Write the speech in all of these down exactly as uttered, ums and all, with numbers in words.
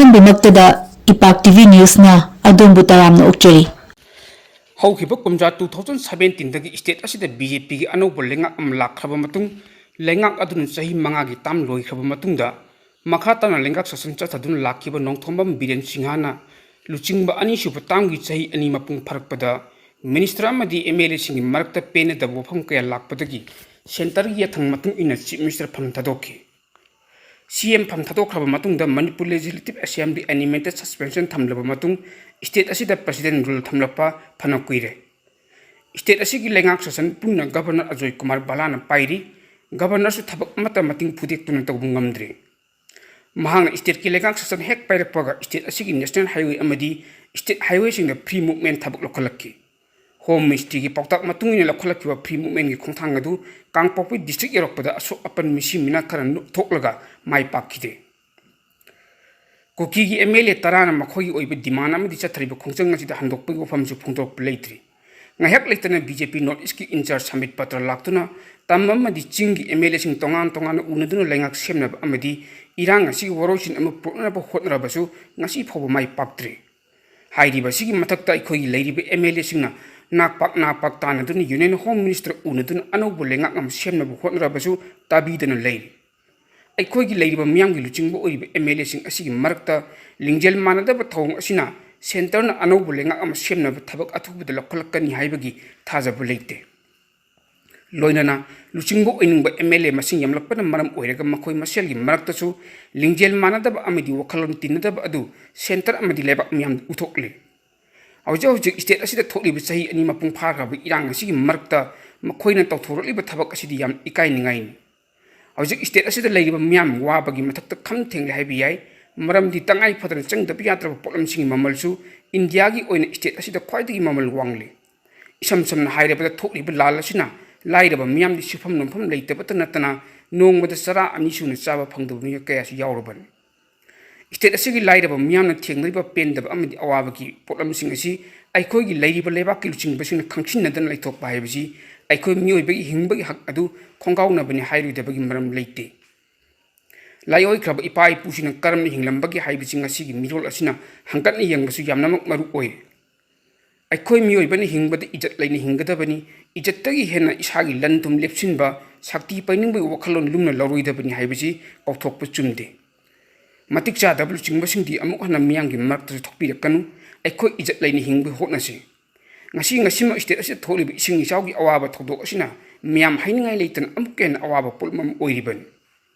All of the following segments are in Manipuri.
ꯑꯍꯥꯟꯕꯃꯛꯇꯗ ꯏꯄꯥꯛ ꯇꯤ ꯚꯤ ꯅ꯭ꯌꯨꯁꯅ ꯑꯗꯣꯝꯕꯨ ꯇꯔꯥꯝꯅ ꯑꯣꯛꯆꯔꯤ꯫ ꯍꯧꯈꯤꯕ ꯀꯨꯝꯖꯥ two thousand seventeen ꯗꯒꯤ state ꯑꯁꯤꯗ B J P ꯒꯤ ꯑꯅꯧꯕ ꯂꯩꯉꯥꯛ ꯑꯃ ꯂꯥꯛꯈ꯭ꯔꯕ ꯃꯇꯨꯡ, ꯂꯩꯉꯥꯛ ꯑꯗꯨꯅ ꯆꯍꯤ ꯃꯉꯥꯒꯤ term ꯂꯣꯏꯈ꯭ꯔꯕ ꯃꯇꯨꯡꯗ, ꯃꯈꯥ ꯇꯥꯅ ꯂꯩꯉꯥꯛ ꯁꯥꯁꯟ ꯆꯠꯊꯗꯨꯅ ꯂꯥꯛꯈꯤꯕ ꯅꯣꯡꯊꯣꯝꯕꯝ ꯕꯤꯔꯦꯟ ꯁꯤꯡꯍꯅ ꯂꯨꯆꯤꯡꯕ ꯑꯅꯤꯁꯨꯕ term ꯒꯤ ꯆꯍꯤ ꯑꯅꯤ ꯃꯄꯨꯡ ꯐꯥꯔꯛꯄꯗ, minister ꯑꯃꯗꯤ M L A ꯁꯤꯡꯒꯤ ꯃꯔꯛꯇ ꯄꯦꯟꯅꯗꯕ ꯋꯥꯐꯝ ꯀꯌꯥ ꯂꯥꯛꯄꯗꯒꯤ centre ꯒꯤ ꯌꯥꯊꯪ ꯃꯇꯨꯡ ꯏꯟꯅ Chief Minister ꯐꯝ ꯊꯥꯗꯣꯛꯈꯤ꯫ C M ꯐꯝ ꯊꯥꯗꯣꯛꯈ꯭ꯔꯕ ꯃꯇꯨꯡꯗ Manipur Legislative Assembly animated suspension ꯊꯝꯂꯕ ꯃꯇꯨꯡ, state ꯑꯁꯤꯗ President rule ꯊꯝꯂꯛꯄ ꯐꯅ ꯀꯨꯏꯔꯦ꯫ State ꯑꯁꯤꯒꯤ ꯂꯩꯉꯥꯛ ꯁꯥꯁꯟ ꯄꯨꯟꯅ Governor ꯑꯖꯣꯏ ꯀꯨꯃꯥꯔ ꯚꯜꯂꯥꯅ ꯄꯥꯏꯔꯤ꯫ Governor ꯁꯨ ꯊꯕꯛ ꯑꯃꯠꯇ ꯃꯇꯤꯡ ꯐꯨꯗꯦꯛꯇꯨꯅ ꯇꯧꯕ ꯉꯝꯗ꯭ꯔꯤ꯫ ꯃꯍꯥꯛꯅ state ꯀꯤ ꯂꯩꯉꯥꯛ ꯁꯥꯁꯟ ꯍꯦꯛ ꯄꯥꯏꯔꯛꯄꯒ state ꯑꯁꯤꯒꯤ national highway ꯑꯃꯗꯤ state highway ꯁꯤꯡꯗ free movement ꯊꯕꯛ ꯂꯧꯈꯠꯂꯛꯈꯤ꯫ Home Ministry ꯒꯤ ꯄꯥꯎꯇꯥꯛ ꯃꯇꯨꯡ ꯏꯟꯅ ꯂꯧꯈꯠꯂꯛꯈꯤꯕ free movement ꯀꯤ ꯈꯣꯡꯊꯥꯡ ꯑꯗꯨ ꯀꯥꯡꯄꯣꯛꯄꯤ district ꯌꯧꯔꯛꯄꯗ ꯑꯁꯣꯛ ꯑꯄꯟ ꯃꯤꯁꯤ ꯃꯤꯅꯥ ꯈꯔ ꯅꯨ-, ꯊꯣꯛꯂꯒ ꯃꯥꯏ ꯄꯥꯛꯈꯤꯗꯦ꯫ ꯀꯨꯀꯤꯒꯤ M L A ꯇꯔꯥꯅ ꯃꯈꯣꯏꯒꯤ ꯑꯣꯏꯕ demand ꯑꯃꯗꯤ ꯆꯠꯊꯔꯤꯕ ꯈꯣꯡꯖꯪ ꯑꯁꯤꯗ ꯍꯟꯗꯣꯛꯄꯒꯤ ꯋꯥꯐꯝꯁꯨ ꯐꯣꯡꯗꯣꯔꯛꯄ ꯂꯩꯇ꯭ꯔꯤ꯫ ꯉꯥꯏꯍꯥꯛ ꯂꯩꯇꯅ B J P North East ꯀꯤ in-charge ꯁꯥꯃꯤꯠ ꯄꯇ꯭ꯔ ꯂꯥꯛꯇꯨꯅ ꯇꯝ ꯑꯃꯗꯤ ꯆꯤꯡꯒꯤ M L A ꯁꯤꯡ ꯇꯣꯉꯥꯟ ꯇꯣꯉꯥꯟꯅ ꯎꯅꯗꯨꯅ ꯂꯩꯉꯥꯛ ꯁꯦꯝꯅꯕ ꯑꯃꯗꯤ ꯏꯔꯥꯡ ꯑꯁꯤꯒꯤ ꯋꯥꯔꯣꯏꯁꯤꯟ ꯑꯃ ꯄꯨꯔꯛꯅꯕ ꯍꯣꯠꯅꯔꯕꯁꯨ ꯉꯁꯤ ꯐꯥꯎꯕ ꯃꯥꯏ ꯄꯥꯛꯇ꯭ꯔꯤ꯫ ꯍꯥꯏꯔꯤꯕ ꯑꯁꯤꯒꯤ ꯃꯊꯛꯇ ꯑꯩꯈꯣꯏꯒꯤ ꯂꯩꯔꯤꯕ M L A ꯁꯤꯡꯅ ꯅꯥꯛꯄꯥꯛ ꯅꯥꯛꯄꯥꯛ ꯇꯥꯟꯅꯗꯨꯅ Union Home Minister ꯎꯅꯗꯨꯅ ꯑꯅꯧꯕ ꯂꯩꯉꯥꯛ ꯑꯃ ꯁꯦꯝꯅꯕ ꯍꯣꯠꯅꯔꯕꯁꯨ ꯇꯥꯕꯤꯗꯅ ꯂꯩꯔꯤ꯫ ꯑꯩꯈꯣꯏꯒꯤ ꯂꯩꯔꯤꯕ ꯃꯤꯌꯥꯝꯒꯤ ꯂꯨꯆꯤꯡꯕ ꯑꯣꯏꯔꯤꯕ M L A ꯁꯤꯡ ꯑꯁꯤꯒꯤ ꯃꯔꯛꯇ ꯂꯤꯡꯖꯦꯜ ꯃꯥꯟꯅꯗꯕ ꯊꯧꯑꯣꯡ ꯑꯁꯤꯅ centre ꯅ ꯑꯅꯧꯕ ꯂꯩꯉꯥꯛ ꯑꯃ ꯁꯦꯝꯅꯕ ꯊꯕꯛ ꯑꯊꯨꯕꯗ ꯂꯧꯈꯠꯂꯛꯀꯅꯤ ꯍꯥꯏꯕꯒꯤ ꯊꯥꯖꯕ ꯂꯩꯇꯦ꯫ ꯂꯣꯏꯅꯅ ꯂꯨꯆꯤꯡꯕ ꯑꯣꯏꯅꯤꯡꯕ M L A ꯃꯁꯤꯡ ꯌꯥꯝꯂꯛꯄꯅ ꯃꯔꯝ ꯑꯣꯏꯔꯒ ꯃꯈꯣꯏ ꯃꯁꯦꯜꯒꯤ ꯃꯔꯛꯇꯁꯨ ꯂꯤꯡꯖꯦꯜ ꯃꯥꯟꯅꯗꯕ ꯑꯃꯗꯤ ꯋꯥꯈꯜꯂꯣꯟ ꯇꯤꯟꯅꯗꯕ ꯑꯗꯨ centre ꯑꯃꯗꯤ ꯂꯩꯕꯥꯛ ꯃꯤꯌꯥꯝꯗ ꯎꯠꯊꯣꯛꯂꯤ꯫ ꯍꯧꯖꯤꯛ ꯍꯧꯖꯤꯛ state ꯑꯁꯤꯗ ꯊꯣꯛꯂꯤꯕ ꯆꯍꯤ ꯑꯅꯤ ꯃꯄꯨꯡ ꯐꯥꯈ꯭ꯔꯕ ꯏꯔꯥꯡ ꯑꯁꯤꯒꯤ ꯃꯔꯛꯇ ꯃꯈꯣꯏꯅ ꯇꯧꯊꯣꯔꯛꯂꯤꯕ ꯊꯕꯛ ꯑꯁꯤꯗꯤ ꯌꯥꯝ ꯏꯀꯥꯏꯅꯤꯡꯉꯥꯏꯅꯤ꯫ ꯍꯧꯖꯤꯛ state ꯑꯁꯤꯗ ꯂꯩꯔꯤꯕ ꯃꯤꯌꯥꯝ ꯋꯥꯕꯒꯤ ꯃꯊꯛꯇ ꯈꯝ ꯊꯦꯡꯂꯦ ꯍꯥꯏꯕ ꯌꯥꯏ꯫ ꯃꯔꯝꯗꯤ ꯇꯉꯥꯏ ꯐꯗꯅ ꯆꯪꯗꯕ ꯌꯥꯗ꯭ꯔꯕ ꯄꯣꯠꯂꯝꯁꯤꯡꯒꯤ ꯃꯃꯜꯁꯨ ꯏꯟꯗꯤꯌꯥꯒꯤ ꯑꯣꯏꯅ state ꯑꯁꯤꯗ ꯈ꯭ꯋꯥꯏꯗꯒꯤ ꯃꯃꯜ ꯋꯥꯡꯂꯤ꯫ ꯏꯁꯝ ꯁꯝꯅ ꯍꯥꯏꯔꯕꯗ, ꯊꯣꯛꯂꯤꯕ ꯂꯥꯜ ꯑꯁꯤꯅ ꯂꯥꯏꯔꯕ ꯃꯤꯌꯥꯝꯗꯤ ꯁꯤꯐꯝ ꯅꯣꯝꯐꯝ ꯂꯩꯇꯕꯇ ꯅꯠꯇꯅ ꯅꯣꯡꯃꯗ ꯆꯔꯥ ꯑꯅꯤ ꯁꯨꯅ ꯆꯥꯕ ꯐꯪꯗꯕ ꯃꯤꯑꯣꯏ ꯀꯌꯥꯁꯨ ꯌꯥꯎꯔꯕꯅꯤ꯫ State ꯑꯁꯤꯒꯤ ꯂꯥꯏꯔꯕ ꯃꯤꯌꯥꯝꯅ ꯊꯦꯡꯅꯔꯤꯕ ꯄꯦꯟꯗꯕ ꯑꯃꯗꯤ ꯑꯋꯥꯕꯒꯤ ꯄꯣꯠꯂꯝꯁꯤꯡ ꯑꯁꯤ ꯑꯩꯈꯣꯏꯒꯤ ꯂꯩꯔꯤꯕ ꯂꯩꯕꯥꯛꯀꯤ ꯂꯨꯆꯤꯡꯕꯁꯤꯡꯅ ꯈꯪꯁꯤꯟꯅꯗꯅ ꯂꯩꯊꯣꯛꯄ ꯍꯥꯏꯕꯁꯤ ꯑꯩꯈꯣꯏ ꯃꯤꯑꯣꯏꯕꯒꯤ ꯍꯤꯡꯕꯒꯤ ꯍꯛ ꯑꯗꯨ ꯈꯣꯡꯒꯥꯎꯅꯕꯅꯤ ꯍꯥꯏꯔꯣꯏꯗꯕꯒꯤ ꯃꯔꯝ ꯂꯩꯇꯦ꯫ ꯂꯥꯏꯑꯣꯏꯈ꯭ꯔꯕ ꯏꯄꯥ ꯏꯄꯨꯁꯤꯡꯅ ꯀꯔꯝꯅ ꯍꯤꯡꯂꯝꯕꯒꯦ ꯍꯥꯏꯕꯁꯤ ꯉꯁꯤꯒꯤ ꯃꯤꯔꯣꯜ ꯑꯁꯤꯅ ꯍꯪꯀꯠꯅ ꯌꯦꯡꯕꯁꯨ ꯌꯥꯝꯅꯃꯛ ꯃꯔꯨ ꯑꯣꯏ꯫ ꯑꯩꯈꯣꯏ ꯃꯤꯑꯣꯏꯕꯅ ꯍꯤꯡꯕꯗ ꯏꯖꯠ ꯂꯩꯅ ꯍꯤꯡꯒꯗꯕꯅꯤ꯫ ꯏꯖꯠꯇꯒꯤ ꯍꯦꯟꯅ ꯏꯁꯥꯒꯤ ꯂꯟ ꯊꯨꯝ ꯂꯦꯞꯁꯤꯟꯕ, ꯁꯛꯇꯤ ꯄꯥꯏꯅꯤꯡꯕꯒꯤ ꯋꯥꯈꯜꯂꯣꯟ ꯂꯨꯝꯅ ꯂꯧꯔꯣꯏꯗꯕꯅꯤ ꯍꯥꯏꯕꯁꯤ ꯀꯥꯎꯊꯣꯛꯄ ꯆꯨꯝꯗꯦ꯫ ꯃꯇꯤꯛ ꯆꯥꯗꯕ ꯂꯨꯆꯤꯡꯕꯁꯤꯡꯗꯤ ꯑꯃꯨꯛ ꯍꯟꯅ ꯃꯤꯌꯥꯝꯒꯤ ꯃꯔꯛꯇꯁꯨ ꯊꯣꯛꯄꯤꯔꯛꯀꯅꯨ꯫ ꯑꯩꯈꯣꯏ ꯏꯖꯠ ꯂꯩꯅ ꯍꯤꯡꯕ ꯍꯣꯠꯅꯁꯤ꯫ ꯉꯁꯤ ꯉꯁꯤꯃꯛ state ꯑꯁꯤꯗ ꯊꯣꯛꯂꯤꯕ ꯏꯁꯤꯡ ꯏꯆꯥꯎꯒꯤ ꯑꯋꯥꯕ ꯊꯧꯗꯣꯛ ꯑꯁꯤꯅ ꯃꯤꯌꯥꯝ ꯍꯥꯏꯅꯤꯡꯉꯥꯏ ꯂꯩꯇꯅ ꯑꯃꯨꯛꯀ ꯍꯦꯟꯅ ꯑꯋꯥꯕ ꯄꯣꯠꯂꯨꯝ ꯑꯃ ꯑꯣꯏꯔꯤꯕꯅꯤ꯫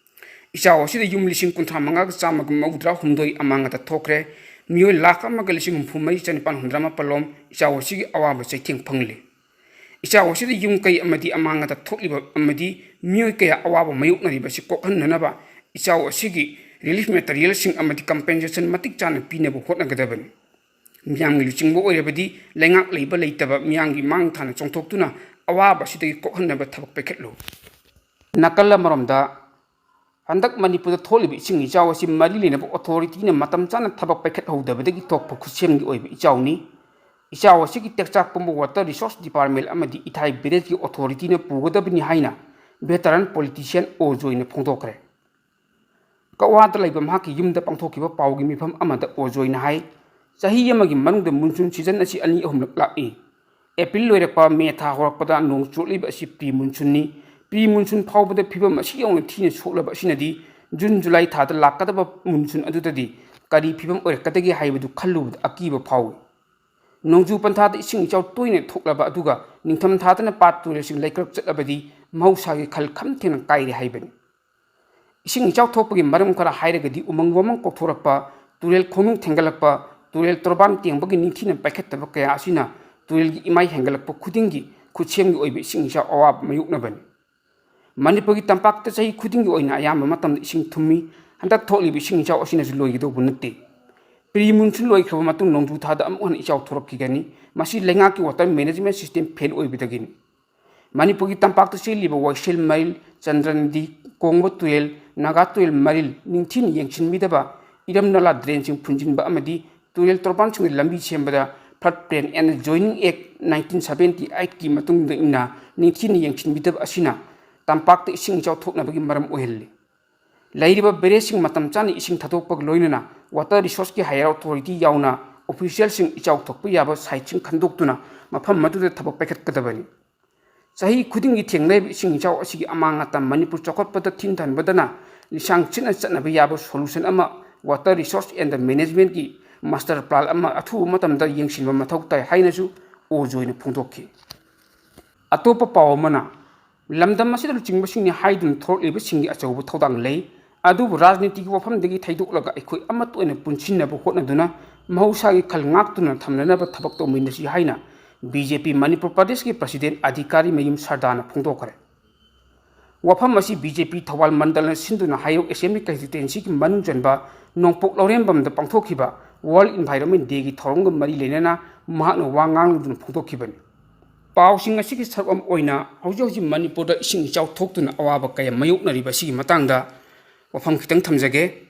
ꯏꯆꯥꯎ ꯑꯁꯤꯗ ꯌꯨꯝ ꯂꯤꯁꯤꯡ ꯀꯨꯟꯊ꯭ꯔꯥ ꯃꯉꯥꯒ ꯆꯥꯝꯃꯒ ꯃꯧꯗ꯭ꯔꯥ ꯍꯨꯝꯗꯣꯏ ꯑꯃꯥꯡ ꯑꯇꯥ ꯊꯣꯛꯈ꯭ꯔꯦ꯫ ꯃꯤꯑꯣꯏ ꯂꯥꯈ ꯑꯃꯒ ꯂꯤꯁꯤꯡ ꯍꯨꯝꯐꯨ ꯃꯔꯤ ꯆꯅꯤꯄꯥꯟ ꯍꯨꯝꯗ꯭ꯔꯥ ꯃꯥꯄꯜ ꯂꯣꯝ ꯏꯆꯥꯎ ꯑꯁꯤꯒꯤ ꯑꯋꯥꯕ ꯆꯩꯊꯦꯡ ꯐꯪꯂꯤ꯫ ꯏꯆꯥꯎ ꯑꯁꯤꯗ ꯌꯨꯝ ꯀꯩ ꯑꯃꯗꯤ ꯑꯃꯥꯡ ꯑꯇꯥ ꯊꯣꯛꯂꯤꯕ ꯑꯃꯗꯤ ꯃꯤꯑꯣꯏ ꯀꯌꯥ ꯑꯋꯥꯕ ꯃꯥꯌꯣꯛꯅꯔꯤꯕ ꯑꯁꯤ ꯀꯣꯛꯍꯟꯅꯅꯕ ꯏꯆꯥꯎ ꯑꯁꯤꯒꯤ relief materialꯁꯤꯡ ꯑꯃꯗꯤ compensation ꯃꯇꯤꯛ ꯆꯥꯅ ꯄꯤꯅꯕ ꯍꯣꯠꯅꯒꯗꯕꯅꯤ꯫ ꯃꯤꯌꯥꯝꯒꯤ ꯂꯨꯆꯤꯡꯕ ꯑꯣꯏꯔꯕꯗꯤ ꯂꯩꯉꯥꯛ ꯂꯩꯕ ꯂꯩꯇꯕ ꯃꯤꯌꯥꯝꯒꯤ ꯃꯥꯡ ꯊꯥꯅ ꯆꯣꯡꯊꯣꯛꯇꯨꯅ ꯑꯋꯥꯕ ꯑꯁꯤꯗꯒꯤ ꯀꯣꯛꯍꯟꯅꯕ ꯊꯕꯛ ꯄꯥꯏꯈꯠꯂꯨ꯫ ꯅꯥꯀꯜ ꯑꯃꯔꯣꯝꯗ, ꯍꯟꯗꯛ ꯃꯅꯤꯄꯨꯔꯗ ꯊꯣꯛꯂꯤꯕ ꯏꯁꯤꯡ ꯏꯆꯥꯎ ꯑꯁꯤ ꯃꯔꯤ ꯂꯩꯅꯕ authorityꯅ ꯃꯇꯝ ꯆꯥꯅ ꯊꯕꯛ ꯄꯥꯏꯈꯠꯍꯧꯗꯕꯗꯒꯤ ꯊꯣꯛꯄ ꯈꯨꯠꯁꯦꯝꯒꯤ ꯑꯣꯏꯕ ꯏꯆꯥꯎꯅꯤ꯫ ꯏꯆꯥꯎ ꯑꯁꯤꯒꯤ ꯇꯦꯛꯆꯥꯛ ꯄꯨꯝꯕ Water Resource Department ꯑꯃꯗꯤ ꯏꯊꯥꯏ villageꯀꯤ authorityꯅ ꯄꯨꯒꯗꯕꯅꯤ ꯍꯥꯏꯅ veteran politician ꯑꯣ ꯖꯣꯏꯅ ꯐꯣꯡꯗꯣꯛꯈ꯭ꯔꯦ꯫ ꯀꯛꯋꯥꯗ ꯂꯩꯕ ꯃꯍꯥꯛꯀꯤ ꯌꯨꯝꯗ ꯄꯥꯡꯊꯣꯛꯈꯤꯕ ꯄꯥꯎꯒꯤ ꯃꯤꯐꯝ ꯑꯃꯗ ꯑꯣ ꯖꯣꯏꯅ ꯍꯥꯏ, ꯆꯍꯤ ꯑꯃꯒꯤ ꯃꯅꯨꯡꯗ monsoon season ꯑꯁꯤ ꯑꯅꯤ ꯑꯍꯨꯝꯂꯛ ꯂꯥꯛꯏ꯫ ꯑꯦꯄ꯭ꯔꯤꯜ ꯂꯣꯏꯔꯛꯄ ꯃꯦ ꯊꯥ ꯍꯧꯔꯛꯄꯗ ꯅꯣꯡ ꯆꯣꯠꯂꯤꯕ ꯑꯁꯤ pre monsoonꯅꯤ꯫ Pre monsoon ꯐꯥꯎꯕꯗ ꯐꯤꯕꯝ ꯑꯁꯤ ꯌꯧꯅ ꯊꯤꯅ ꯁꯣꯛꯂꯕ ꯑꯁꯤꯅꯗꯤ ꯖꯨꯟ ꯖꯨꯂꯥꯏ ꯊꯥꯗ ꯂꯥꯛꯀꯗꯕ monsoon ꯑꯗꯨꯗꯗꯤ ꯀꯔꯤ ꯐꯤꯕꯝ ꯑꯣꯏꯔꯛꯀꯗꯒꯦ ꯍꯥꯏꯕꯗꯨ ꯈꯜꯂꯨꯕꯗ ꯑꯀꯤꯕ ꯐꯥꯎꯏ꯫ ꯅꯣꯡꯖꯨ ꯄꯟꯊꯥꯗ ꯏꯁꯤꯡ ꯏꯆꯥꯎ ꯇꯣꯏꯅ ꯊꯣꯛꯂꯕ ꯑꯗꯨꯒ ꯅꯤꯡꯊꯝ ꯊꯥꯗꯅ ꯄꯥꯠ ꯇꯨꯔꯦꯜꯁꯤꯡ ꯂꯩꯀ꯭ꯔꯛ ꯆꯠꯂꯕꯗꯤ ꯃꯍꯧꯁꯥꯒꯤ ꯈꯜ ꯈꯝ ꯊꯦꯡꯅ ꯀꯥꯏꯔꯦ ꯍꯥꯏꯕꯅꯤ꯫ ꯏꯁꯤꯡ ꯏꯆꯥꯎ ꯊꯣꯛꯄꯒꯤ ꯃꯔꯝ ꯈꯔ ꯍꯥꯏꯔꯒꯗꯤ ꯎꯃꯪ ꯋꯥꯃꯪ ꯀꯣꯛꯊꯣꯔꯛꯄ, ꯇꯨꯔꯦꯜ ꯈꯣꯡꯅꯨꯡ ꯊꯦꯡꯒꯠꯂꯛꯄ, ꯇꯨꯔꯦꯜ ꯇꯣꯔꯕꯥꯟ ꯇꯦꯡꯕꯒꯤ ꯅꯤꯡꯊꯤꯅ ꯄꯥꯏꯈꯠꯇꯕ ꯀꯌꯥ ꯑꯁꯤꯅ ꯇꯨꯔꯦꯜꯒꯤ ꯏꯃꯥꯏ ꯍꯦꯟꯒꯠꯂꯛꯄ ꯈꯨꯗꯤꯡꯒꯤ ꯈꯨꯠꯁꯦꯝꯒꯤ ꯑꯣꯏꯕ ꯏꯁꯤꯡ ꯏꯆꯥꯎ ꯑꯋꯥꯕ ꯃꯥꯌꯣꯛꯅꯕꯅꯤ꯫ ꯃꯅꯤꯄꯨꯔꯒꯤ ꯇꯝꯄꯥꯛꯇ ꯆꯍꯤ ꯈꯨꯗꯤꯡꯒꯤ ꯑꯣꯏꯅ ꯑꯌꯥꯝꯕ ꯃꯇꯝꯗ ꯏꯁꯤꯡ ꯊꯨꯝꯃꯤ꯫ ꯍꯟꯗꯛ ꯊꯣꯛꯂꯤꯕ ꯏꯁꯤꯡ ꯏꯆꯥꯎ ꯑꯁꯤꯅꯁꯨ ꯂꯣꯏꯒꯗꯧꯕ ꯅꯠꯇꯦ꯫ Pre monsoon ꯂꯣꯏꯈ꯭ꯔꯕ ꯃꯇꯨꯡ ꯅꯣꯡꯖꯨ ꯊꯥꯗ ꯑꯃꯨꯛ ꯍꯟꯅ ꯏꯆꯥꯎ ꯊꯣꯔꯛꯈꯤꯒꯅꯤ꯫ ꯃꯁꯤ ꯂꯩꯉꯥꯛꯀꯤ water management system fail ꯑꯣꯏꯕꯗꯒꯤꯅꯤ꯫ ꯃꯅꯤꯄꯨꯔꯒꯤ ꯇꯝꯄꯥꯛꯇ ꯆꯦꯜꯂꯤꯕ ꯋꯥꯏꯁꯦꯜ ꯃꯔꯤꯜ, ꯆꯟꯗ꯭ꯔꯅꯗꯤ, ꯀꯣꯡꯕ ꯇꯨꯔꯦꯜ, ꯅꯥꯒꯥ ꯇꯨꯔꯦꯜ ꯃꯔꯤꯜ ꯅꯤꯡꯊꯤꯅ ꯌꯦꯡꯁꯤꯟꯕꯤꯗꯕ, ꯏꯔꯝ ꯅꯂꯥ drainꯁꯤꯡ ꯐꯨꯟꯖꯤꯟꯕ ꯑꯃꯗꯤ ꯇꯨꯔꯦꯜ ꯇꯣꯔꯕꯥꯟꯁꯤꯡꯗ ꯂꯝꯕꯤ ꯁꯦꯝꯕꯗ Flood Plain and Zoning Act nineteen seventy eightꯀꯤ ꯃꯇꯨꯡ ꯏꯟꯅ ꯅꯤꯡꯊꯤꯅ ꯌꯦꯡꯁꯤꯟꯕꯤꯗꯕ ꯑꯁꯤꯅ ꯇꯝꯄꯥꯛꯇ ꯏꯁꯤꯡ ꯏꯆꯥꯎ ꯊꯣꯛꯅꯕꯒꯤ ꯃꯔꯝ ꯑꯣꯏꯍꯜꯂꯤ꯫ ꯂꯩꯔꯤꯕ barrageꯁꯤꯡ ꯃꯇꯝ ꯆꯥꯅ ꯏꯁꯤꯡ ꯊꯥꯗꯣꯛꯄꯒ ꯂꯣꯏꯅꯅ Water Resourceꯀꯤ higher authorityꯒꯤ ꯌꯥꯎꯅ officialꯁꯤꯡ ꯏꯆꯥꯎ ꯊꯣꯛꯄ ꯌꯥꯕ siteꯁꯤꯡ ꯈꯟꯗꯣꯛꯇꯨꯅ ꯃꯐꯝ ꯑꯗꯨꯗ ꯊꯕꯛ ꯄꯥꯏꯈꯠꯀꯗꯕꯅꯤ꯫ ꯆꯍꯤ ꯈꯨꯗꯤꯡꯒꯤ ꯊꯦꯡꯅꯔꯤꯕ ꯏꯁꯤꯡ ꯏꯆꯥꯎ ꯑꯁꯤꯒꯤ ꯑꯃꯥꯡ ꯑꯇꯥ ꯃꯅꯤꯄꯨꯔ ꯆꯥꯎꯈꯠꯄꯗ ꯊꯤꯟꯊꯍꯟꯕꯗꯅ ꯂꯤꯁꯥꯡ ꯁꯤꯠꯅ ꯆꯠꯅꯕ ꯌꯥꯕ solution ꯑꯃ, Water Resource and Managementꯀꯤ master plan ꯑꯃ ꯑꯊꯨꯕ ꯃꯇꯝꯗ ꯌꯦꯡꯁꯤꯟꯕ ꯃꯊꯧ ꯇꯥꯏ ꯍꯥꯏꯅꯁꯨ ꯑꯣ ꯖꯣꯏꯅ ꯐꯣꯡꯗꯣꯛꯈꯤ꯫ ꯑꯇꯣꯞꯄ ꯄꯥꯎ ꯑꯃꯅ, ꯂꯝꯗꯝ ꯑꯁꯤꯗ ꯂꯨꯆꯤꯡꯕꯁꯤꯡꯅꯤ ꯍꯥꯏꯗꯨꯅ ꯊꯣꯔꯛꯂꯤꯕꯁꯤꯡꯒꯤ ꯑꯆꯧꯕ ꯊꯧꯗꯥꯡ ꯂꯩ, ꯑꯗꯨꯕꯨ ꯔꯥꯖꯅꯤꯇꯤꯒꯤ ꯋꯥꯐꯝꯗꯒꯤ ꯊꯩꯗꯣꯛꯂꯒ ꯑꯩꯈꯣꯏ ꯑꯃꯠꯇ ꯑꯣꯏꯅ ꯄꯨꯟꯁꯤꯟꯅꯕ ꯍꯣꯠꯅꯗꯨꯅ ꯃꯍꯧꯁꯥꯒꯤ ꯈꯜ ꯉꯥꯛꯇꯨꯅ ꯊꯝꯅꯅꯕ ꯊꯕꯛ ꯇꯧꯃꯤꯟꯅꯁꯤ ꯍꯥꯏꯅ BJP ꯃꯅꯤꯄꯨꯔ ꯄ꯭ꯔꯗꯦꯁꯀꯤ president ꯑꯙꯤꯀꯥꯔꯤ ꯃꯌꯨꯝ ꯁꯔꯗꯥꯅ ꯐꯣꯡꯗꯣꯛꯈ꯭ꯔꯦ꯫ ꯋꯥꯐꯝ ꯑꯁꯤ BJP ꯊꯧꯕꯥꯜ ꯃꯟꯗꯜꯅ ꯁꯤꯟꯗꯨꯅ ꯍꯩꯔꯣꯛ Assembly constituencyꯒꯤ ꯃꯅꯨꯡ ꯆꯟꯕ ꯅꯣꯡꯄꯣꯛ ꯂꯧꯔꯦꯝꯕꯝꯗ ꯄꯥꯡꯊꯣꯛꯈꯤꯕ World Environment Dayꯒꯤ ꯊꯧꯔꯝꯒ ꯃꯔꯤ ꯂꯩꯅꯅ ꯃꯍꯥꯛꯅ ꯋꯥ ꯉꯥꯡꯂꯗꯨꯅ ꯐꯣꯡꯗꯣꯛꯈꯤꯕꯅꯤ꯫ ꯄꯥꯎꯁꯤꯡ ꯑꯁꯤꯒꯤ ꯁꯔꯨꯛ ꯑꯃ ꯑꯣꯏꯅ ꯍꯧꯖꯤꯛ ꯍꯧꯖꯤꯛ ꯃꯅꯤꯄꯨꯔꯗ ꯏꯁꯤꯡ ꯏꯆꯥꯎ ꯊꯣꯛꯇꯨꯅ ꯑꯋꯥꯕ ꯀꯌꯥ ꯃꯥꯌꯣꯛꯅꯔꯤꯕ ꯑꯁꯤꯒꯤ ꯃꯇꯥꯡꯗ ꯋꯥꯐꯝ ꯈꯤꯇꯪ ꯊꯝꯖꯒꯦ꯫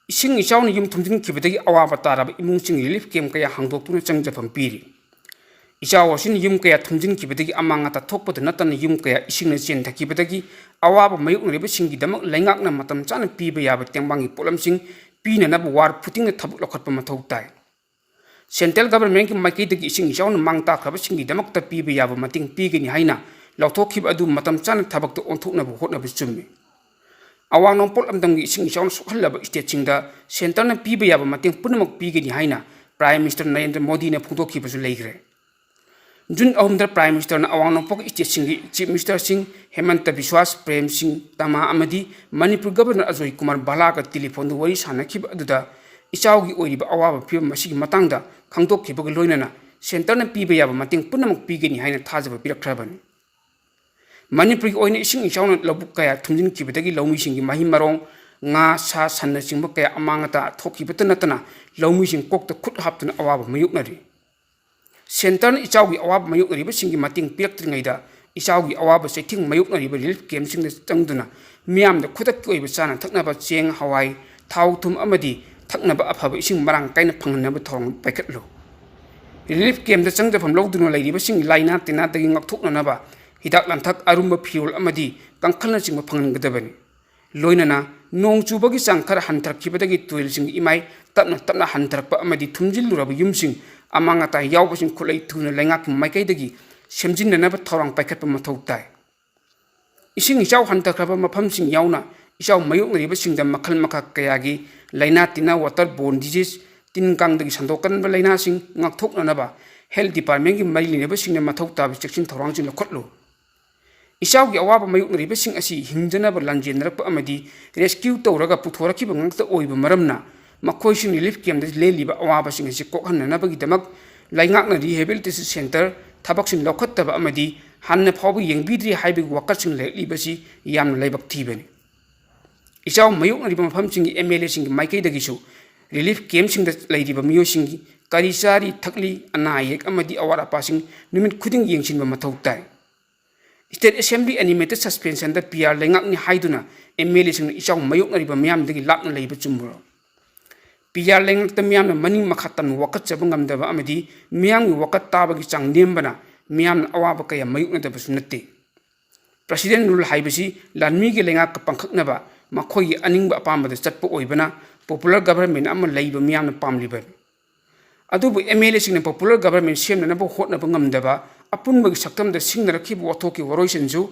ꯏꯁꯤꯡ ꯏꯆꯥꯎꯅ ꯌꯨꯝ ꯊꯨꯝꯖꯤꯟꯈꯤꯕꯗꯒꯤ ꯑꯋꯥꯕ ꯇꯥꯔꯕ ꯏꯃꯨꯡꯁꯤꯡ relief camp ꯀꯌꯥ ꯍꯥꯡꯗꯣꯛꯇꯨꯅ ꯆꯪꯖꯐꯝ ꯄꯤꯔꯤ꯫ ꯏꯆꯥꯎ ꯑꯁꯤꯅ ꯌꯨꯝ ꯀꯌꯥ ꯊꯨꯝꯖꯤꯟꯈꯤꯕꯗꯒꯤ ꯑꯃꯥꯡ ꯑꯇꯥ ꯊꯣꯛꯄꯗ ꯅꯠꯇꯅ ꯌꯨꯝ ꯀꯌꯥ ꯏꯁꯤꯡꯅ ꯆꯦꯟꯊꯈꯤꯕꯗꯒꯤ ꯑꯋꯥꯕ ꯃꯥꯌꯣꯛꯅꯔꯤꯕꯁꯤꯡꯒꯤꯗꯃꯛ ꯂꯩꯉꯥꯛꯅ ꯃꯇꯝ ꯆꯥꯅ ꯄꯤꯕ ꯌꯥꯕ ꯇꯦꯡꯕꯥꯡꯒꯤ ꯄꯣꯠꯂꯝꯁꯤꯡ ꯄꯤꯅꯅꯕ ward ꯈꯨꯗꯤꯡꯗ ꯊꯕꯛ ꯂꯧꯈꯠꯄ ꯃꯊꯧ ꯇꯥꯏ꯫ Central Governmentꯀꯤ ꯃꯥꯏꯀꯩꯗꯒꯤ ꯏꯁꯤꯡ ꯏꯆꯥꯎꯅ ꯃꯥꯡ ꯇꯥꯛꯈ꯭ꯔꯕꯁꯤꯡꯒꯤꯗꯃꯛꯇ ꯄꯤꯕ ꯌꯥꯕ ꯃꯇꯦꯡ ꯄꯤꯒꯅꯤ ꯍꯥꯏꯅ ꯂꯥꯎꯊꯣꯛꯈꯤꯕ ꯑꯗꯨ ꯃꯇꯝ ꯆꯥꯅ ꯊꯕꯛꯇ ꯑꯣꯟꯊꯣꯛꯅꯕ ꯍꯣꯠꯅꯕ ꯆꯨꯝꯃꯤ꯫ ꯑꯋꯥꯡ ꯅꯣꯡꯄꯣꯛ ꯂꯝꯗꯝꯒꯤ ꯏꯁꯤꯡ ꯏꯆꯥꯎꯅ ꯁꯣꯛꯍꯜꯂꯕ stateꯁꯤꯡꯗ centreꯅ ꯄꯤꯕ ꯌꯥꯕ ꯃꯇꯦꯡ ꯄꯨꯝꯅꯃꯛ ꯄꯤꯒꯅꯤ ꯍꯥꯏꯅ Prime Minister ꯅꯔꯦꯟꯗ꯭ꯔ ꯃꯣꯗꯤꯅ ꯐꯣꯡꯗꯣꯛꯈꯤꯕꯁꯨ ꯂꯩꯈ꯭ꯔꯦ꯫ June ꯑꯍꯨꯝꯗ Prime Ministerꯅ ꯑꯋꯥꯡ ꯅꯣꯡꯄꯣꯛ stateꯁꯤꯡꯒꯤ Chief Ministerꯁꯤꯡ ꯍꯦꯃꯟꯇ ꯕꯤꯁ꯭ꯋꯥꯁ, ꯄ꯭ꯔꯦꯝ ꯁꯤꯡ ꯇꯃꯥ ꯑꯃꯗꯤ ꯃꯅꯤꯄꯨꯔ Governor ꯑꯖꯣꯏ ꯀꯨꯃꯥꯔ ꯚꯜꯂꯥꯒ telephone ꯋꯥꯔꯤ ꯁꯥꯟꯅꯈꯤꯕ ꯑꯗꯨꯗ ꯏꯆꯥꯎꯒꯤ ꯑꯣꯏꯔꯤꯕ ꯑꯋꯥꯕ ꯐꯤꯕꯝ ꯑꯁꯤꯒꯤ ꯃꯇꯥꯡꯗ ꯈꯪꯗꯣꯛꯈꯤꯕꯒ ꯂꯣꯏꯅꯅ centreꯅ ꯄꯤꯕ ꯌꯥꯕ ꯃꯇꯦꯡ ꯄꯨꯝꯅꯃꯛ ꯄꯤꯒꯅꯤ ꯍꯥꯏꯅ ꯊꯥꯖꯕ ꯄꯤꯔꯛꯈ꯭ꯔꯕꯅꯤ꯫ ꯃꯅꯤꯄꯨꯔꯒꯤ ꯑꯣꯏꯅ ꯏꯁꯤꯡ ꯏꯆꯥꯎꯅ ꯂꯧꯕꯨꯛ ꯀꯌꯥ ꯊꯨꯝꯖꯤꯟꯈꯤꯕꯗꯒꯤ ꯂꯧꯃꯤꯁꯤꯡꯒꯤ ꯃꯍꯩ ꯃꯔꯣꯡ, ꯉꯥ, ꯁꯥ, ꯁꯟꯅꯆꯤꯡꯕ ꯀꯌꯥ ꯑꯃꯥꯡ ꯑꯇꯥ ꯊꯣꯛꯈꯤꯕꯇ ꯅꯠꯇꯅ ꯂꯧꯃꯤꯁꯤꯡ ꯀꯣꯛꯇ ꯈꯨꯠ ꯍꯥꯞꯇꯨꯅ ꯑꯋꯥꯕ ꯃꯥꯌꯣꯛꯅꯔꯤ꯫ Centreꯅ ꯏꯆꯥꯎꯒꯤ ꯑꯋꯥꯕ ꯃꯥꯌꯣꯛꯅꯔꯤꯕꯁꯤꯡꯒꯤ ꯃꯇꯦꯡ ꯄꯤꯔꯛꯇ꯭ꯔꯤꯉꯩꯗ ꯏꯆꯥꯎꯒꯤ ꯑꯋꯥꯕ ꯆꯩꯊꯦꯡ ꯃꯥꯌꯣꯛꯅꯔꯤꯕ relief campꯁꯤꯡꯗ ꯆꯪꯗꯨꯅ ꯃꯤꯌꯥꯝꯗ ꯈꯨꯗꯛꯀꯤ ꯑꯣꯏꯕ ꯆꯥꯅ ꯊꯛꯅꯕ ꯆꯦꯡ, ꯍꯋꯥꯏ, ꯊꯥꯎ, ꯊꯨꯝ ꯑꯃꯗꯤ ꯊꯛꯅꯕ ꯑꯐꯕ ꯏꯁꯤꯡ ꯃꯔꯥꯡ ꯀꯥꯏꯅ ꯐꯪꯍꯟꯅꯕ ꯊꯧꯔꯥꯡ ꯄꯥꯏꯈꯠꯂꯨ꯫ Relief campꯇ ꯆꯪꯖꯐꯝ ꯂꯧꯗꯨꯅ ꯂꯩꯔꯤꯕꯁꯤꯡ ꯂꯥꯏꯅꯥ ꯇꯤꯟꯅꯥꯗꯒꯤ ꯉꯥꯛꯊꯣꯛꯅꯅꯕ ꯍꯤꯗꯥꯛ ꯂꯥꯡꯊꯛ, ꯑꯔꯨꯝꯕ ꯐꯤꯔꯣꯜ ꯑꯃꯗꯤ ꯀꯥꯡꯈꯜꯅꯆꯤꯡꯕ ꯐꯪꯍꯟꯒꯗꯕꯅꯤ꯫ ꯂꯣꯏꯅꯅ ꯅꯣꯡ ꯆꯨꯕꯒꯤ ꯆꯥꯡ ꯈꯔ ꯍꯟꯊꯔꯛꯈꯤꯕꯗꯒꯤ ꯇꯨꯔꯦꯜꯁꯤꯡꯒꯤ ꯏꯃꯥꯏ ꯇꯞꯅ ꯇꯞꯅ ꯍꯟꯊꯔꯛꯄ ꯑꯃꯗꯤ ꯊꯨꯝꯖꯤꯜꯂꯨꯔꯕ ꯌꯨꯝꯁꯤꯡ, ꯑꯃꯥꯡ ꯑꯇꯥ ꯌꯥꯎꯕꯁꯤꯡ ꯈꯨꯠꯂꯩ ꯊꯨꯅ ꯂꯩꯉꯥꯛꯀꯤ ꯃꯥꯏꯀꯩꯗꯒꯤ ꯁꯦꯝꯖꯤꯟꯅꯅꯕ ꯊꯧꯔꯥꯡ ꯄꯥꯏꯈꯠꯄ ꯃꯊꯧ ꯇꯥꯏ꯫ ꯏꯁꯤꯡ ꯏꯆꯥꯎ ꯍꯟꯊꯈ꯭ꯔꯕ ꯃꯐꯝꯁꯤꯡ ꯌꯥꯎꯅ ꯏꯆꯥꯎ ꯃꯥꯌꯣꯛꯅꯔꯤꯕꯁꯤꯡꯗ ꯃꯈꯜ ꯃꯈꯥ ꯀꯌꯥꯒꯤ ꯂꯥꯏꯅꯥ ꯇꯤꯟꯅꯥ, water borne disease, ꯇꯤꯟ ꯀꯥꯡꯗꯒꯤ ꯁꯟꯗꯣꯛꯀꯟꯕ ꯂꯥꯏꯅꯥꯁꯤꯡ ꯉꯥꯛꯊꯣꯛꯅꯅꯕ health departmentꯀꯤ ꯃꯔꯤ ꯂꯩꯅꯕꯁꯤꯡꯅ ꯃꯊꯧ ꯇꯥꯕ ꯆꯦꯛꯁꯤꯟ ꯊꯧꯔꯥꯡꯁꯤꯡ ꯂꯧꯈꯠꯂꯨ꯫ ꯏꯆꯥꯎꯒꯤ ꯑꯋꯥꯕ ꯃꯥꯌꯣꯛꯅꯔꯤꯕꯁꯤꯡ ꯑꯁꯤ ꯍꯤꯡꯖꯅꯕ ꯂꯥꯟꯖꯦꯟꯅꯔꯛꯄ ꯑꯃꯗꯤ rescue ꯇꯧꯔꯒ ꯄꯨꯊꯣꯔꯛꯈꯤꯕ ꯉꯥꯛꯇ ꯑꯣꯏꯕ ꯃꯔꯝꯅ ꯃꯈꯣꯏꯁꯤꯡ relief campꯇ ꯂꯦꯜꯂꯤꯕ ꯑꯋꯥꯕꯁꯤꯡ ꯑꯁꯤ ꯀꯣꯛꯍꯟꯅꯅꯕꯒꯤꯗꯃꯛ ꯂꯩꯉꯥꯛꯅ rehabilitation centre ꯊꯕꯛꯁꯤꯡ ꯂꯧꯈꯠꯇꯕ ꯑꯃꯗꯤ ꯍꯥꯟꯅ ꯐꯥꯎꯕ ꯌꯦꯡꯕꯤꯗ꯭ꯔꯤ ꯍꯥꯏꯕꯒꯤ ꯋꯥꯀꯠꯁꯤꯡ ꯂꯩꯔꯛꯂꯤꯕꯁꯤ ꯌꯥꯝꯅ ꯂꯥꯏꯕꯛ ꯊꯤꯕꯅꯤ꯫ ꯏꯆꯥꯎ ꯃꯥꯌꯣꯛꯅꯔꯤꯕ ꯃꯐꯝꯁꯤꯡꯒꯤ MLAꯁꯤꯡꯒꯤ ꯃꯥꯏꯀꯩꯗꯒꯤꯁꯨ relief campꯁꯤꯡꯗ ꯂꯩꯔꯤꯕ ꯃꯤꯑꯣꯏꯁꯤꯡꯒꯤ ꯀꯔꯤ ꯆꯥꯔꯤ ꯊꯛꯂꯤ, ꯑꯅꯥ ꯑꯌꯦꯛ ꯑꯃꯗꯤ ꯑꯋꯥꯠ ꯑꯄꯥꯁꯤꯡ ꯅꯨꯃꯤꯠ ꯈꯨꯗꯤꯡ ꯌꯦꯡꯁꯤꯟꯕ ꯃꯊꯧ ꯇꯥꯏ꯫ State Assembly animated suspensionꯗ PR ꯂꯩꯉꯥꯛꯅꯤ ꯍꯥꯏꯗꯨꯅ MLAꯁꯤꯡꯅ ꯏꯆꯥꯎ ꯃꯥꯌꯣꯛꯅꯔꯤꯕ ꯃꯤꯌꯥꯝꯗꯒꯤ ꯂꯥꯞꯅ ꯂꯩꯕ ꯆꯨꯝꯕ꯭ꯔꯣ? PR ꯂꯩꯉꯥꯛꯇ ꯃꯤꯌꯥꯝꯅ ꯃꯅꯤꯡ ꯃꯈꯥ ꯇꯝꯅ ꯋꯥꯀꯠꯆꯕ ꯉꯝꯗꯕ ꯑꯃꯗꯤ ꯃꯤꯌꯥꯝꯒꯤ ꯋꯥꯀꯠ ꯇꯥꯕꯒꯤ ꯆꯥꯡ ꯅꯦꯝꯕꯅ ꯃꯤꯌꯥꯝꯅ ꯑꯋꯥꯕ ꯀꯌꯥ ꯃꯥꯌꯣꯛꯅꯗꯕꯁꯨ ꯅꯠꯇꯦ꯫ President rule ꯍꯥꯏꯕꯁꯤ ꯂꯥꯟꯃꯤꯒꯤ ꯂꯩꯉꯥꯛꯀ ꯄꯥꯡꯈꯛꯅꯕ, ꯃꯈꯣꯏꯒꯤ ꯑꯅꯤꯡꯕ ꯑꯄꯥꯝꯕꯗ ꯆꯠꯄ ꯑꯣꯏꯕꯅ popular government ꯑꯃ ꯂꯩꯕ ꯃꯤꯌꯥꯝꯅ ꯄꯥꯝꯂꯤꯕꯅꯤ꯫ ꯑꯗꯨꯕꯨ MLAꯁꯤꯡꯅ popular government ꯁꯦꯝꯅꯅꯕ ꯍꯣꯠꯅꯕ ꯉꯝꯗꯕ, ꯑꯄꯨꯟꯕꯒꯤ ꯁꯛꯇꯝꯗ ꯁꯤꯡꯅꯔꯛꯈꯤꯕ ꯋꯥꯊꯣꯛꯀꯤ ꯋꯥꯔꯣꯏꯁꯤꯟꯁꯨ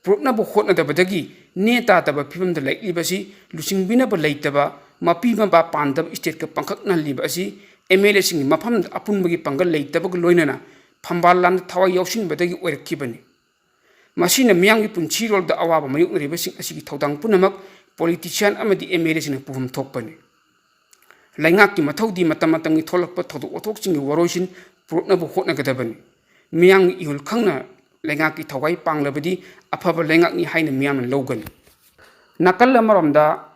ꯄꯨꯔꯛꯅꯕ ꯍꯣꯠꯅꯗꯕꯗꯒꯤ ꯅꯦ ꯇꯥꯗꯕ ꯐꯤꯕꯝꯗ ꯂꯩꯔꯤꯕꯁꯤ ꯂꯨꯆꯤꯡꯕꯤꯅꯕ ꯂꯩꯇꯕ, ꯃꯄꯤ ꯃꯄꯥ ꯄꯥꯟꯗꯕ stateꯀ ꯄꯥꯡꯈꯛꯅꯍꯜꯂꯤꯕ ꯑꯁꯤ MLAꯁꯤꯡꯒꯤ ꯃꯐꯝꯗ ꯑꯄꯨꯟꯕꯒꯤ ꯄꯥꯡꯒꯜ ꯂꯩꯇꯕꯒ ꯂꯣꯏꯅꯅ ꯐꯝꯕꯥꯜ ꯂꯥꯟꯗ ꯊꯋꯥꯏ ꯌꯥꯎꯁꯤꯟꯕꯗꯒꯤ ꯑꯣꯏꯔꯛꯈꯤꯕꯅꯤ꯫ ꯃꯁꯤꯅ ꯃꯤꯌꯥꯝꯒꯤ ꯄꯨꯟꯁꯤꯔꯣꯜꯗ ꯑꯋꯥꯕ ꯃꯥꯌꯣꯛꯅꯔꯤꯕꯁꯤꯡ ꯑꯁꯤꯒꯤ ꯊꯧꯗꯥꯡ ꯄꯨꯝꯅꯃꯛ politician ꯑꯃꯗꯤ MLAꯁꯤꯡꯅ ꯄꯨꯐꯝ ꯊꯣꯛꯄꯅꯤ꯫ ꯂꯩꯉꯥꯛꯀꯤ ꯃꯊꯧꯗꯤ ꯃꯇꯝ ꯃꯇꯝꯒꯤ ꯊꯣꯛꯂꯛꯄ ꯊꯧꯗꯣꯛ ꯋꯥꯊꯣꯛꯁꯤꯡꯒꯤ ꯋꯥꯔꯣꯏꯁꯤꯟ ꯄꯨꯔꯛꯅꯕ ꯍꯣꯠꯅꯒꯗꯕꯅꯤ꯫ ꯃꯤꯌꯥꯝꯒꯤ ꯏꯍꯨꯜ ꯈꯪꯅ ꯂꯩꯉꯥꯛꯀꯤ ꯊꯧꯒꯥꯏ ꯄꯥꯡꯂꯕꯗꯤ ꯑꯐꯕ ꯂꯩꯉꯥꯛꯅꯤ ꯍꯥꯏꯅ ꯃꯤꯌꯥꯝꯅ ꯂꯧꯒꯅꯤ꯫ ꯅꯥꯀꯜ ꯑꯃꯔꯣꯝꯗ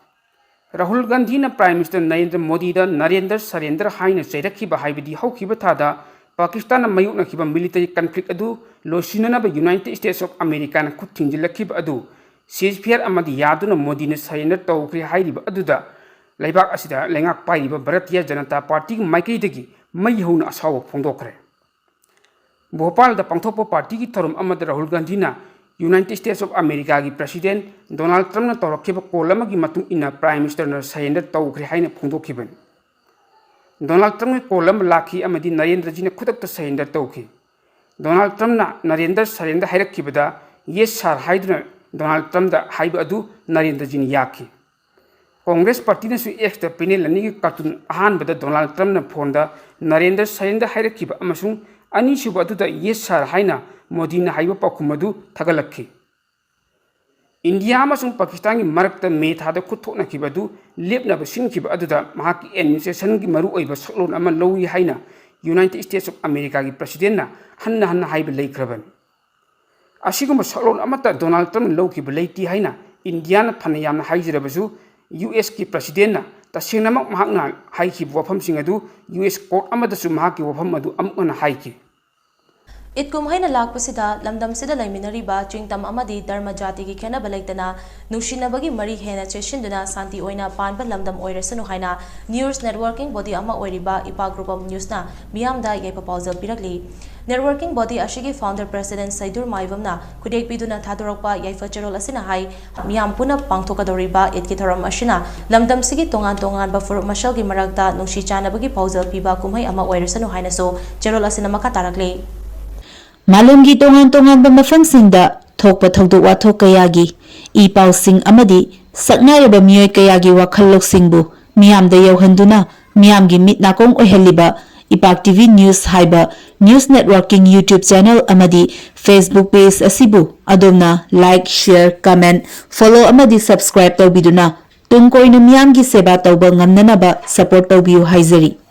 ꯔꯥꯍꯨꯜ ꯒꯥꯟꯙꯤꯅ Prime Minister ꯅꯔꯦꯟꯗ꯭ꯔ ꯃꯣꯗꯤꯗ ꯅꯔꯦꯟꯗ꯭ꯔ ꯁꯔꯦꯟꯗ꯭ꯔ ꯍꯥꯏꯅ ꯆꯩꯔꯛꯈꯤꯕ ꯍꯥꯏꯕꯗꯤ ꯍꯧꯈꯤꯕ ꯊꯥꯗ ꯄꯥꯀꯤꯁꯇꯥꯟꯅ ꯃꯥꯌꯣꯛꯅꯈꯤꯕ military conflict ꯑꯗꯨ ꯂꯣꯏꯁꯤꯟꯅꯅꯕ United States of Americaꯅ ꯈꯨꯠ ꯊꯤꯡꯖꯤꯜꯂꯛꯈꯤꯕ ꯑꯗꯨ ceasefire ꯑꯃꯗꯤ ꯌꯥꯗꯨꯅ ꯃꯣꯗꯤꯅ surrender ꯇꯧꯈ꯭ꯔꯦ ꯍꯥꯏꯔꯤꯕ ꯑꯗꯨꯗ ꯂꯩꯕꯥꯛ ꯑꯁꯤꯗ ꯂꯩꯉꯥꯛ ꯄꯥꯏꯔꯤꯕ ꯚꯥꯔꯇꯤꯌ ꯖꯅꯇꯥ ꯄꯥꯔꯇꯤꯒꯤ ꯃꯥꯏꯀꯩꯗꯒꯤ ꯃꯩ ꯍꯧꯅ ꯑꯁꯥꯎꯕ ꯐꯣꯡꯗꯣꯛꯈ꯭ꯔꯦ꯫ ꯚꯣꯄꯥꯜꯗ ꯄꯥꯡꯊꯣꯛꯄ ꯄꯥꯔꯇꯤꯒꯤ ꯊꯧꯔꯝ ꯑꯃꯗ ꯔꯥꯍꯨꯜ ꯒꯥꯟꯙꯤꯅ United States of Americaꯒꯤ President Donald Trumpꯅ ꯇꯧꯔꯛꯈꯤꯕ call ꯑꯃꯒꯤ ꯃꯇꯨꯡ ꯏꯟꯅ Prime Ministerꯅ surrender ꯇꯧꯈ꯭ꯔꯦ ꯍꯥꯏꯅ ꯐꯣꯡꯗꯣꯛꯈꯤꯕꯅꯤ꯫ Donald Trumpꯀꯤ call ꯑꯃ ꯂꯥꯛꯈꯤ ꯑꯃꯗꯤ ꯅꯔꯦꯟꯗ꯭ꯔꯖꯤꯅ ꯈꯨꯗꯛꯇ surrender ꯇꯧꯈꯤ꯫ Donald Trumpꯅ Narendra surrender ꯍꯥꯏꯔꯛꯈꯤꯕꯗ yes sir ꯍꯥꯏꯗꯨꯅ Donald Trumpꯗ ꯍꯥꯏꯕ ꯑꯗꯨ ꯅꯔꯦꯟꯗ꯭ꯔꯖꯤꯅ ꯌꯥꯈꯤ꯫ Congress partyꯅꯁꯨ Xꯇ panel ꯑꯅꯤꯒꯤ cartoon ꯑꯍꯥꯟꯕꯗ Donald Trumpꯅ phoneꯗ ꯅꯔꯦꯟꯗ꯭ꯔ surrender ꯍꯥꯏꯔꯛꯈꯤꯕ ꯑꯃꯁꯨꯡ ꯑꯅꯤꯁꯨꯕ ꯑꯗꯨꯗ yes sir ꯍꯥꯏꯅ ꯃꯣꯗꯤꯅ ꯍꯥꯏꯕ ꯄꯥꯎꯈꯨꯝ ꯑꯗꯨ ꯊꯥꯒꯠꯂꯛꯈꯤ꯫ ꯏꯟꯗꯤꯌꯥ ꯑꯃꯁꯨꯡ ꯄꯥꯀꯤꯁꯇꯥꯟꯒꯤ ꯃꯔꯛꯇ ꯃꯦ ꯊꯥꯗ ꯈꯨꯠ ꯊꯣꯛꯅꯈꯤꯕ ꯑꯗꯨ ꯂꯦꯞꯅꯕ ꯁꯤꯟꯈꯤꯕ ꯑꯗꯨꯗ ꯃꯍꯥꯛꯀꯤ administrationꯒꯤ ꯃꯔꯨꯑꯣꯏꯕ ꯁꯛꯂꯣꯟ ꯑꯃ ꯂꯧꯏ ꯍꯥꯏꯅ United States of Americaꯒꯤ Presidentꯅ ꯍꯟꯅ ꯍꯟꯅ ꯍꯥꯏꯕ ꯂꯩꯈ꯭ꯔꯕꯅꯤ꯫ ꯑꯁꯤꯒꯨꯝꯕ ꯁꯛꯂꯣꯟ ꯑꯃꯠꯇ Donald Trumpꯅ ꯂꯧꯈꯤꯕ ꯂꯩꯇꯦ ꯍꯥꯏꯅ ꯏꯟꯗꯤꯌꯥꯅ ꯐꯅ ꯌꯥꯝꯅ ꯍꯥꯏꯖꯔꯕꯁꯨ, USꯀꯤ Presidentꯅ ꯇꯁꯦꯡꯅꯃꯛ ꯃꯍꯥꯛꯅ ꯍꯥꯏꯈꯤꯕ ꯋꯥꯐꯝꯁꯤꯡ ꯑꯗꯨ US court ꯑꯃꯗꯁꯨ ꯃꯍꯥꯛꯀꯤ ꯋꯥꯐꯝ ꯑꯗꯨ ꯑꯃꯨꯛ ꯍꯟꯅ ꯍꯥꯏꯈꯤ꯫ ꯏꯗ ꯀꯨꯝꯍꯩꯅ ꯂꯥꯛꯄꯁꯤꯗ ꯂꯝꯗꯝꯁꯤꯗ ꯂꯩꯃꯤꯟꯅꯔꯤꯕ ꯆꯤꯡꯇꯝ ꯑꯃꯗꯤ ꯙꯔꯃ ꯖꯥꯇꯤꯒꯤ ꯈꯦꯠꯅꯕ ꯂꯩꯇꯅ ꯅꯨꯡꯁꯤꯅꯕꯒꯤ ꯃꯔꯤ ꯍꯦꯟꯅ ꯆꯦꯠꯁꯤꯟꯗꯨꯅ ꯁꯥꯟꯇꯤ ꯑꯣꯏꯅ ꯄꯥꯟꯕ ꯂꯝꯗꯝ ꯑꯣꯏꯔꯁꯅꯨ ꯍꯥꯏꯅ news networking body ꯑꯃ ꯑꯣꯏꯔꯤꯕ ꯏꯄꯥ Group of Newsꯅ ꯃꯤꯌꯥꯝꯗ ꯌꯥꯏꯐ ꯄꯥꯎꯖꯦꯜ ꯄꯤꯔꯛꯂꯤ꯫ Networking body ꯑꯁꯤꯒꯤ founder president ꯁꯩꯗꯨꯔ ꯃꯥꯏꯕꯝꯅ ꯈꯨꯗꯦꯛꯄꯤꯗꯨꯅ ꯊꯥꯗꯣꯔꯛꯄ ꯌꯥꯏꯐ ꯆꯦꯔꯣꯜ ꯑꯁꯤꯅ ꯍꯥꯏ, ꯃꯤꯌꯥꯝ ꯄꯨꯟꯅ ꯄꯥꯡꯊꯣꯛꯀꯗꯧꯔꯤꯕ ꯏꯗꯀꯤ ꯊꯧꯔꯝ ꯑꯁꯤꯅ ꯂꯝꯗꯝꯁꯤꯒꯤ ꯇꯣꯉꯥꯟ ꯇꯣꯉꯥꯟꯕ ꯐꯨꯔꯨꯞ ꯃꯁꯦꯜꯒꯤ ꯃꯔꯛꯇ ꯅꯨꯡꯁꯤ ꯆꯥꯟꯅꯕꯒꯤ ꯄꯥꯎꯖꯦꯜ ꯄꯤꯕ ꯀꯨꯝꯍꯩ ꯑꯃ ꯑꯣꯏꯔꯁꯅꯨ ꯍꯥꯏꯅꯁꯨ ꯆꯦꯔꯣꯜ ꯑꯁꯤꯅ ꯃꯈꯥ ꯇꯥꯔꯛꯂꯤ꯫ ꯃꯥꯂꯦꯝꯒꯤ ꯇꯣꯉꯥꯟ ꯇꯣꯉꯥꯟꯕ ꯃꯐꯝꯁꯤꯡꯗ ꯊꯣꯛꯄ ꯊꯧꯗꯣꯛ ꯋꯥꯊꯣꯛ ꯀꯌꯥꯒꯤ ꯏ ꯄꯥꯎꯁꯤꯡ ꯑꯃꯗꯤ ꯁꯛꯅꯥꯏꯔꯕ ꯃꯤꯑꯣꯏ ꯀꯌꯥꯒꯤ ꯋꯥꯈꯜ ꯂꯧꯁꯤꯡꯕꯨ ꯃꯤꯌꯥꯝꯗ ꯌꯧꯍꯟꯗꯨꯅ ꯃꯤꯌꯥꯝꯒꯤ ꯃꯤꯠ ꯅꯥꯀꯣꯡ ꯑꯣꯏꯍꯜꯂꯤꯕ ꯏꯄꯥꯛ TV News ꯍꯥꯏꯕ news networking YouTube channel ꯑꯃꯗꯤ Facebook page ꯑꯁꯤꯕꯨ ꯑꯗꯣꯝꯅ like, share, comment, follow ꯑꯃꯗꯤ subscribe ꯇꯧꯕꯤꯗꯨꯅ ꯇꯨꯡ ꯀꯣꯏꯅ ꯃꯤꯌꯥꯝꯒꯤ ꯁꯦꯕꯥ ꯇꯧꯕ ꯉꯝꯅꯅꯕ support ꯇꯧꯕꯤꯌꯨ ꯍꯥꯏꯖꯔꯤ꯫